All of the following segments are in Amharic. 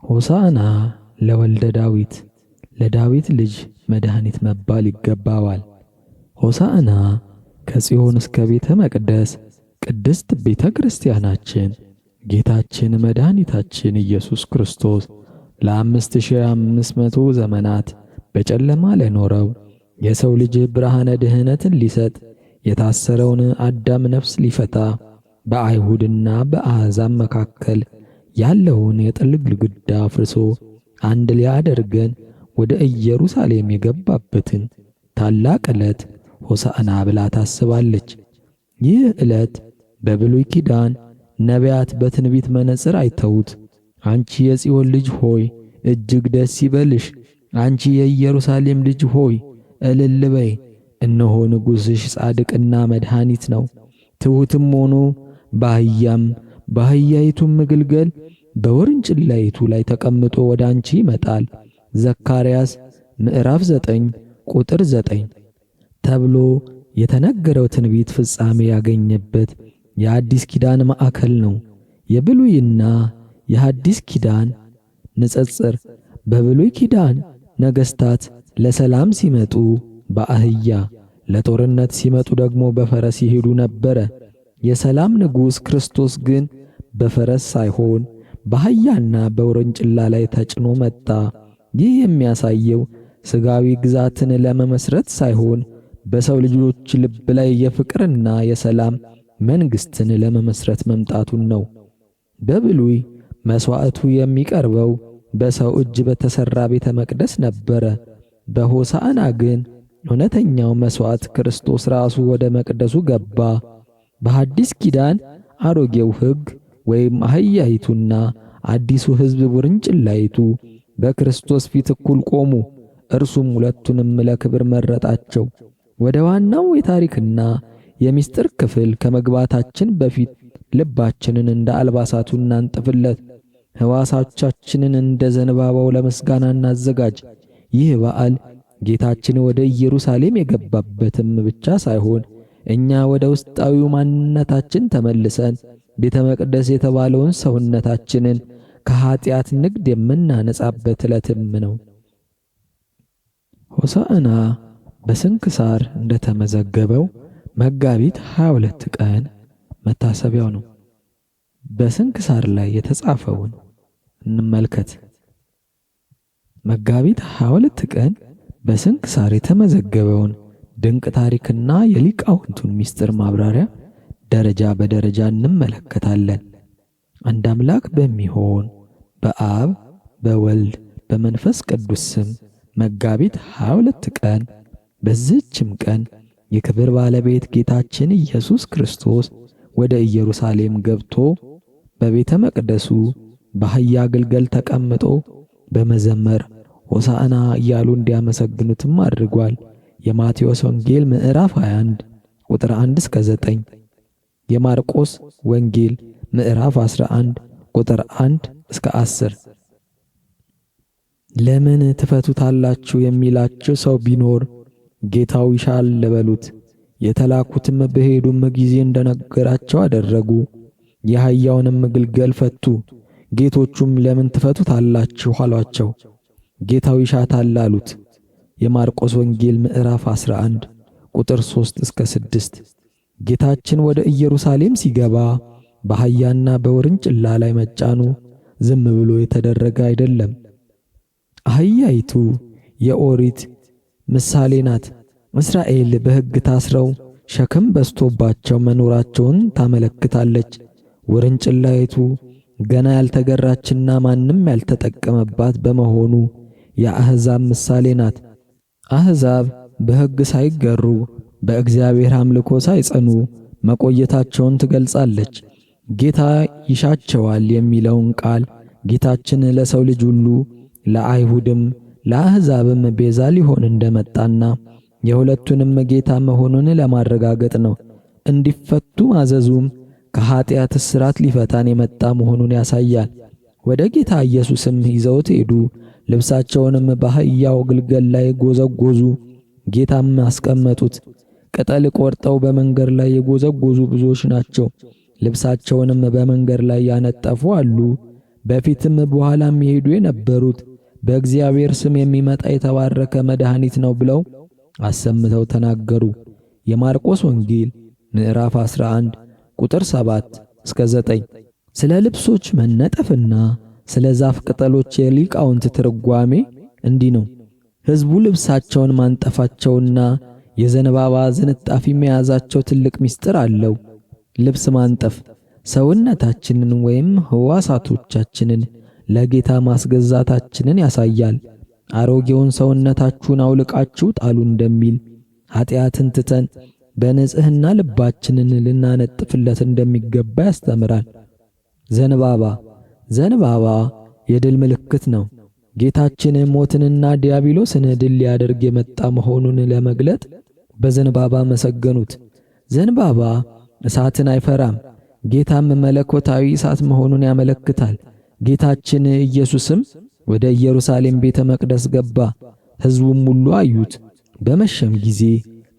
ሆሳዕና ለወልደ ዳዊት፣ ለዳዊት ልጅ መድኃኒት መባል ይገባዋል። ሆሳዕና ከጽዮን እስከ ቤተ መቅደስ ቅድስት ቤተ ክርስቲያናችን ጌታችን መድኃኒታችን ኢየሱስ ክርስቶስ ለ5500 ዘመናት በጨለማ ለኖረው የሰው ልጅ ብርሃነ ድህነትን ሊሰጥ፣ የታሰረውን አዳም ነፍስ ሊፈታ፣ በአይሁድና በአሕዛብ መካከል ያለውን የጥል ግድግዳ አፍርሶ አንድ ሊያደርገን ወደ ኢየሩሳሌም የገባበትን ታላቅ ዕለት ሆሳዕና ብላ ታስባለች። ይህ ዕለት በብሉይ ኪዳን ነቢያት በትንቢት መነጽር አይተውት አንቺ የጽዮን ልጅ ሆይ እጅግ ደስ ይበልሽ፣ አንቺ የኢየሩሳሌም ልጅ ሆይ እልል በይ፣ እነሆ ንጉሥሽ ጻድቅና መድኃኒት ነው፣ ትሑትም ሆኖ በአህያም በአህያይቱም ግልገል በውርንጭላይቱ ላይ ተቀምጦ ወደ አንቺ ይመጣል። ዘካርያስ ምዕራፍ 9 ቁጥር 9 ተብሎ የተነገረው ትንቢት ፍጻሜ ያገኘበት የአዲስ ኪዳን ማዕከል ነው። የብሉይና የሐዲስ ኪዳን ንጽጽር። በብሉይ ኪዳን ነገሥታት ለሰላም ሲመጡ በአህያ፣ ለጦርነት ሲመጡ ደግሞ በፈረስ ይሄዱ ነበረ። የሰላም ንጉሥ ክርስቶስ ግን በፈረስ ሳይሆን በአህያና በውርንጭላ ላይ ተጭኖ መጣ። ይህ የሚያሳየው ሥጋዊ ግዛትን ለመመስረት ሳይሆን በሰው ልጆች ልብ ላይ የፍቅርና የሰላም መንግሥትን ለመመስረት መምጣቱን ነው። በብሉይ መሥዋዕቱ የሚቀርበው በሰው እጅ በተሠራ ቤተ መቅደስ ነበረ። በሆሳዕና ግን እውነተኛው መሥዋዕት ክርስቶስ ራሱ ወደ መቅደሱ ገባ። በሐዲስ ኪዳን አሮጌው ሕግ ወይም አህያይቱና አዲሱ ሕዝብ ውርንጭላይቱ በክርስቶስ ፊት እኩል ቆሙ። እርሱም ሁለቱንም ለክብር መረጣቸው። ወደ ዋናው የታሪክና የሚስጥር ክፍል ከመግባታችን በፊት ልባችንን እንደ አልባሳቱ እናንጥፍለት፣ ሕዋሳቻችንን እንደ ዘንባባው ለምስጋና እናዘጋጅ። ይህ በዓል ጌታችን ወደ ኢየሩሳሌም የገባበትም ብቻ ሳይሆን እኛ ወደ ውስጣዊው ማንነታችን ተመልሰን ቤተ መቅደስ የተባለውን ሰውነታችንን ከኀጢአት ንግድ የምናነጻበት ዕለትም ነው። ሆሳዕና በስንክሳር እንደተመዘገበው መጋቢት 22 ቀን መታሰቢያው ነው። በስንክሳር ላይ የተጻፈውን እንመልከት። መጋቢት 22 ቀን በስንክሳር የተመዘገበውን ድንቅ ታሪክና የሊቃውንቱን ምስጢር ማብራሪያ ደረጃ በደረጃ እንመለከታለን። አንድ አምላክ በሚሆን በአብ፣ በወልድ፣ በመንፈስ ቅዱስ ስም መጋቢት 22 ቀን፣ በዚህችም ቀን የክብር ባለቤት ጌታችን ኢየሱስ ክርስቶስ ወደ ኢየሩሳሌም ገብቶ በቤተ መቅደሱ በአህያ ግልገል ተቀምጦ በመዘመር ሆሳዕና እያሉ እንዲያመሰግኑትም አድርጓል። የማቴዎስ ወንጌል ምዕራፍ 21 ቁጥር 1 እስከ 9፣ የማርቆስ ወንጌል ምዕራፍ 11 ቁጥር 1 እስከ 10። ለምን ትፈቱታላችሁ የሚላችሁ ሰው ቢኖር ጌታው ይሻል በሉት። የተላኩትም በሄዱም ጊዜ እንደነገራቸው አደረጉ። የአህያውንም ግልገል ፈቱ። ጌቶቹም ለምን ትፈቱታላችሁ አሏቸው። ጌታው ይሻታል አሉት። የማርቆስ ወንጌል ምዕራፍ 11 ቁጥር 3 እስከ 6። ጌታችን ወደ ኢየሩሳሌም ሲገባ በአህያና በውርንጭላ ላይ መጫኑ ዝም ብሎ የተደረገ አይደለም። አህያይቱ የኦሪት ምሳሌ ናት። እስራኤል በሕግ ታስረው ሸክም በዝቶባቸው መኖራቸውን ታመለክታለች። ውርንጭላይቱ ገና ያልተገራችና ማንም ያልተጠቀመባት በመሆኑ የአሕዛብ ምሳሌ ናት። አሕዛብ በሕግ ሳይገሩ፣ በእግዚአብሔር አምልኮ ሳይጸኑ መቆየታቸውን ትገልጻለች። ጌታ ይሻቸዋል የሚለውን ቃል ጌታችን ለሰው ልጅ ሁሉ፣ ለአይሁድም ለአሕዛብም ቤዛ ሊሆን እንደመጣና የሁለቱንም ጌታ መሆኑን ለማረጋገጥ ነው። እንዲፈቱ ማዘዙም ከኀጢአት እስራት ሊፈታን የመጣ መሆኑን ያሳያል። ወደ ጌታ ኢየሱስም ይዘውት ሄዱ። ልብሳቸውንም በአህያው ግልገል ላይ ጎዘጎዙ፣ ጌታም አስቀመጡት። ቅጠል ቆርጠው በመንገድ ላይ የጎዘጎዙ ብዙዎች ናቸው። ልብሳቸውንም በመንገድ ላይ ያነጠፉ አሉ። በፊትም በኋላም ይሄዱ የነበሩት በእግዚአብሔር ስም የሚመጣ የተባረከ መድኃኒት ነው ብለው አሰምተው ተናገሩ። የማርቆስ ወንጌል ምዕራፍ 11 ቁጥር 7 እስከ 9። ስለ ልብሶች መነጠፍና ስለ ዛፍ ቅጠሎች የሊቃውንት ትርጓሜ እንዲህ ነው። ሕዝቡ ልብሳቸውን ማንጠፋቸውና የዘንባባ ዝንጣፊ መያዛቸው ትልቅ ምስጢር አለው። ልብስ ማንጠፍ ሰውነታችንን ወይም ሕዋሳቶቻችንን ለጌታ ማስገዛታችንን ያሳያል። አሮጌውን ሰውነታችሁን አውልቃችሁ ጣሉ እንደሚል ኃጢአትን ትተን በንጽህና ልባችንን ልናነጥፍለት እንደሚገባ ያስተምራል። ዘንባባ ዘንባባ የድል ምልክት ነው። ጌታችን ሞትንና ዲያብሎስን ድል ሊያደርግ የመጣ መሆኑን ለመግለጥ በዘንባባ መሰገኑት። ዘንባባ እሳትን አይፈራም። ጌታም መለኮታዊ እሳት መሆኑን ያመለክታል። ጌታችን ኢየሱስም ወደ ኢየሩሳሌም ቤተ መቅደስ ገባ፣ ሕዝቡም ሁሉ አዩት። በመሸም ጊዜ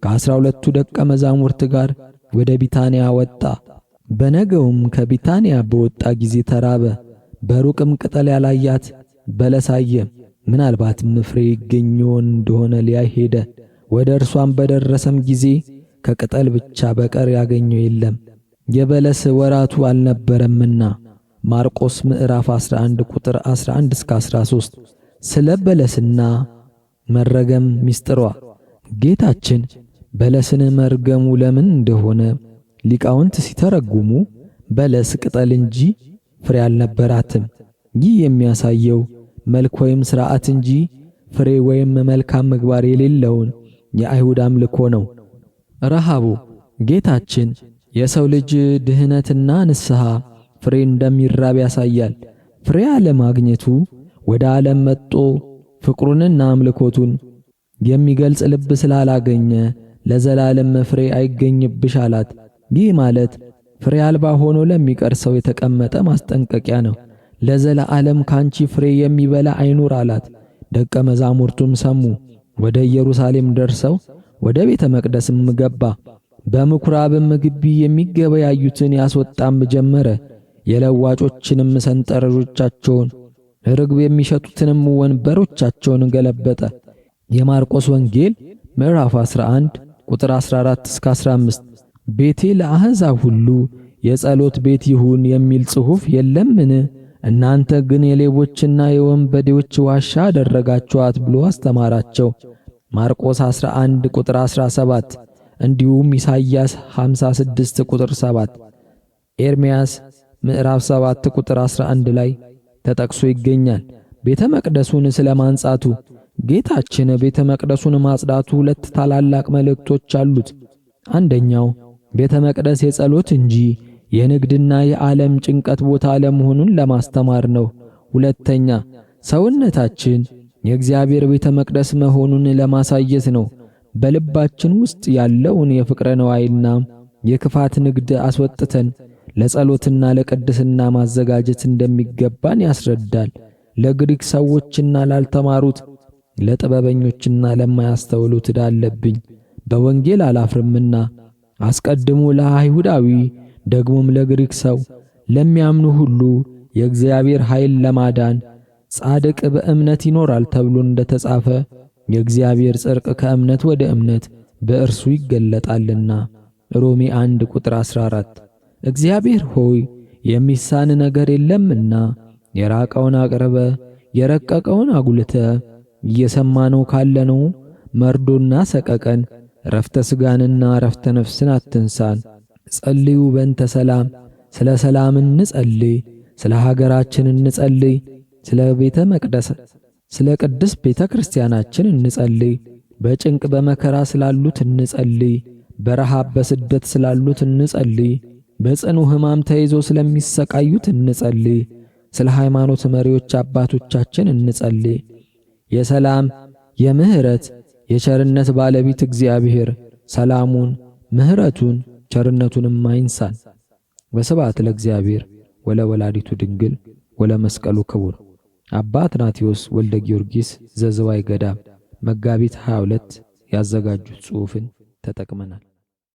ከ12ቱ ደቀ መዛሙርት ጋር ወደ ቢታንያ ወጣ። በነገውም ከቢታንያ በወጣ ጊዜ ተራበ። በሩቅም ቅጠል ያላያት በለስ አየ። ምናልባትም ፍሬ ይገኝ እንደሆነ ሊያይ ሄደ። ወደ እርሷም በደረሰም ጊዜ ከቅጠል ብቻ በቀር ያገኘው የለም፣ የበለስ ወራቱ አልነበረምና። ማርቆስ ምዕራፍ 11 ቁጥር 11 እስከ 13። ስለ በለስና መረገም ሚስጥሯ ጌታችን በለስን መርገሙ ለምን እንደሆነ ሊቃውንት ሲተረጉሙ በለስ ቅጠል እንጂ ፍሬ አልነበራትም። ይህ የሚያሳየው መልክ ወይም ሥርዓት እንጂ ፍሬ ወይም መልካም ምግባር የሌለውን የአይሁድ አምልኮ ነው። ረሃቡ ጌታችን የሰው ልጅ ድህነትና ንስሐ ፍሬ እንደሚራብ ያሳያል። ፍሬ አለማግኘቱ ወደ ዓለም መጥቶ ፍቅሩንና አምልኮቱን የሚገልጽ ልብ ስላላገኘ ለዘላለም ፍሬ አይገኝብሽ አላት። ይህ ማለት ፍሬ አልባ ሆኖ ለሚቀር ሰው የተቀመጠ ማስጠንቀቂያ ነው። ለዘላለም ካንቺ ፍሬ የሚበላ አይኑር አላት። ደቀ መዛሙርቱም ሰሙ። ወደ ኢየሩሳሌም ደርሰው ወደ ቤተ መቅደስም ገባ። በምኵራብም ግቢ የሚገበያዩትን ያስወጣም ጀመረ። የለዋጮችንም ሰንጠረዦቻቸውን፣ ርግብ የሚሸጡትንም ወንበሮቻቸውን ገለበጠ። የማርቆስ ወንጌል ምዕራፍ 11 ቁጥር 14 እስከ 15። ቤቴ ለአሕዛብ ሁሉ የጸሎት ቤት ይሁን የሚል ጽሑፍ የለምን? እናንተ ግን የሌቦችና የወንበዴዎች ዋሻ አደረጋችኋት ብሎ አስተማራቸው። ማርቆስ 11 ቁጥር 17፣ እንዲሁም ኢሳይያስ 56 ቁጥር 7፣ ኤርምያስ ምዕራፍ 7 ቁጥር 11 ላይ ተጠቅሶ ይገኛል። ቤተ መቅደሱን ስለማንጻቱ ጌታችን ቤተ መቅደሱን ማጽዳቱ ሁለት ታላላቅ መልእክቶች አሉት። አንደኛው ቤተ መቅደስ የጸሎት እንጂ የንግድና የዓለም ጭንቀት ቦታ አለመሆኑን ለማስተማር ነው። ሁለተኛ ሰውነታችን የእግዚአብሔር ቤተ መቅደስ መሆኑን ለማሳየት ነው። በልባችን ውስጥ ያለውን የፍቅረ ነዋይና የክፋት ንግድ አስወጥተን ለጸሎትና ለቅድስና ማዘጋጀት እንደሚገባን ያስረዳል። ለግሪክ ሰዎችና ላልተማሩት፣ ለጥበበኞችና ለማያስተውሉት ዕዳ አለብኝ፣ በወንጌል አላፍርምና አስቀድሞ ለአይሁዳዊ ደግሞም ለግሪክ ሰው ለሚያምኑ ሁሉ የእግዚአብሔር ኃይል ለማዳን፣ ጻድቅ በእምነት ይኖራል ተብሎ እንደተጻፈ የእግዚአብሔር ጽድቅ ከእምነት ወደ እምነት በእርሱ ይገለጣልና። ሮሜ 1 ቁጥር 14። እግዚአብሔር ሆይ፣ የሚሳን ነገር የለምና የራቀውን አቅርበ የረቀቀውን አጉልተ እየሰማነው ካለነው መርዶና ሰቀቀን ረፍተ ስጋንና ረፍተ ነፍስን አትንሳን። ጸልዩ በእንተ ሰላም፣ ስለ ሰላም እንጸልይ፣ ስለ ሀገራችን እንጸልይ፣ ስለ ቤተ መቅደስ፣ ስለ ቅድስት ቤተ ክርስቲያናችን እንጸልይ፣ በጭንቅ በመከራ ስላሉት እንጸልይ፣ በረሃብ በስደት ስላሉት እንጸልይ፣ በጽኑ ሕማም ተይዞ ስለሚሰቃዩት እንጸልይ፣ ስለ ሃይማኖት መሪዎች አባቶቻችን እንጸልይ። የሰላም፣ የምህረት፣ የቸርነት ባለቤት እግዚአብሔር ሰላሙን፣ ምህረቱን፣ ቸርነቱንም አይንሳን። ወስብሐት ለእግዚአብሔር ወለወላዲቱ ድንግል ወለመስቀሉ ክቡር። አባ አትናቴዎስ ወልደ ጊዮርጊስ ዘዝዋይ ገዳም መጋቢት 22 ያዘጋጁት ጽሑፍን ተጠቅመናል።